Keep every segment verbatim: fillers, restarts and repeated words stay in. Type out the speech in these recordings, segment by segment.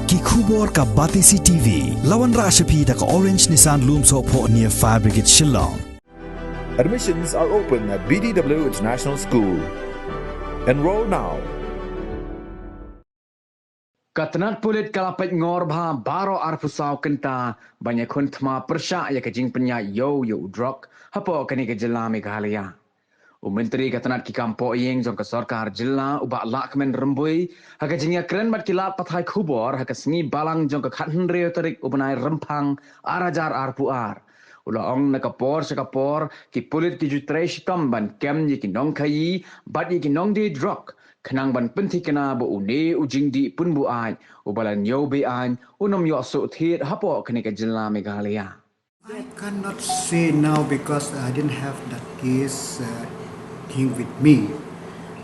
Ki khubor ka Batesi T V, la wanrah sha phi da ka Orange Nissan Lumsohphoh near Fire Brigade Shillong. Admissions are open at B D W International School. Enroll now. Ka tnat pulit ka la peit ngor bha baroh arphew saw kynta ban ïakhun thma pyrshah ïa ka jingpynïaid ïew ïa u drok hapoh kane ka jylla Meghalaya. U Myntri ka tnat ki kam pohïing jong ka sorkar jylla u Bah Lahkmen Rymbui ha ka jingïakren bad ki lad pathai khubor ha ka sngi Balang jong ka khathynriew tarik u bnai Rymphang ar hajar arphew ar. U la ong na ka por sha ka por ki pulit ki ju trei shitom ban kem ïa ki nongkhaïi bad ïa ki nongdie drok khnang ban pynthikna ba une u jingdih pynbuaid uba la ñiew be-aiñ un ym ïoh suk thied hapoh kane ka jylla Meghalaya. I cannot say now because I didn't have that case uh, thing with me.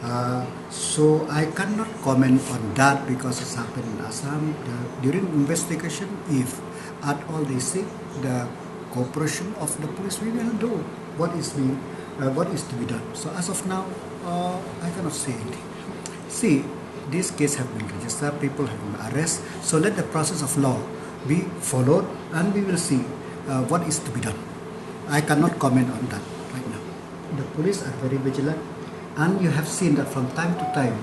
Uh, so I cannot comment on that because it's happened in Assam. The, during investigation, if at all they seek the cooperation of the police, we will do what is being, uh, what is to be done. So as of now, uh, I cannot say anything. See, this case have been registered, people have been arrested. So let the process of law be followed, and we will see uh, what is to be done. I cannot comment on that right now. The police are very vigilant, and you have seen that from time to time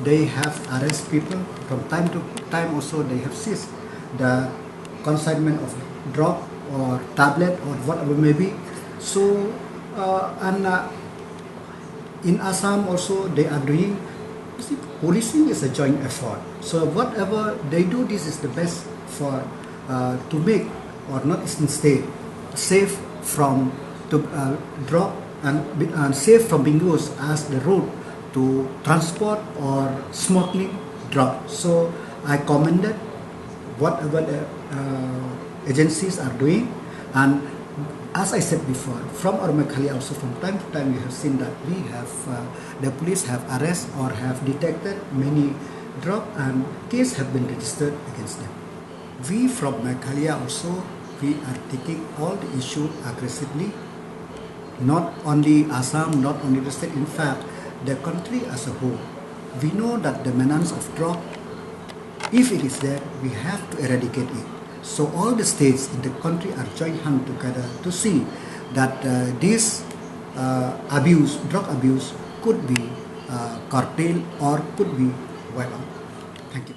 they have arrest people. From time to time also they have seized the consignment of drug or tablet or whatever may be. So uh, and uh, in Assam also they are doing. See, policing is a joint effort. So whatever they do, this is the best for uh, to make or not Eastern state safe from to uh, drug and, and safe from being used as the route to transport or smuggling drug. So I commended whatever the uh, agencies are doing, and as I said before, from our Meghalaya also from time to time we have seen that we have uh, the police have arrest or have detected many drug and case have been registered against them. We from Meghalaya also we are taking all the issue aggressively. Not only Assam, not only the state. In fact, the country as a whole, we know that the menace of drug, if it is there, we have to eradicate it. So all the states in the country are joined hand together to see that uh, this uh, abuse, drug abuse, could be uh, curtailed or could be wiped out. Thank you.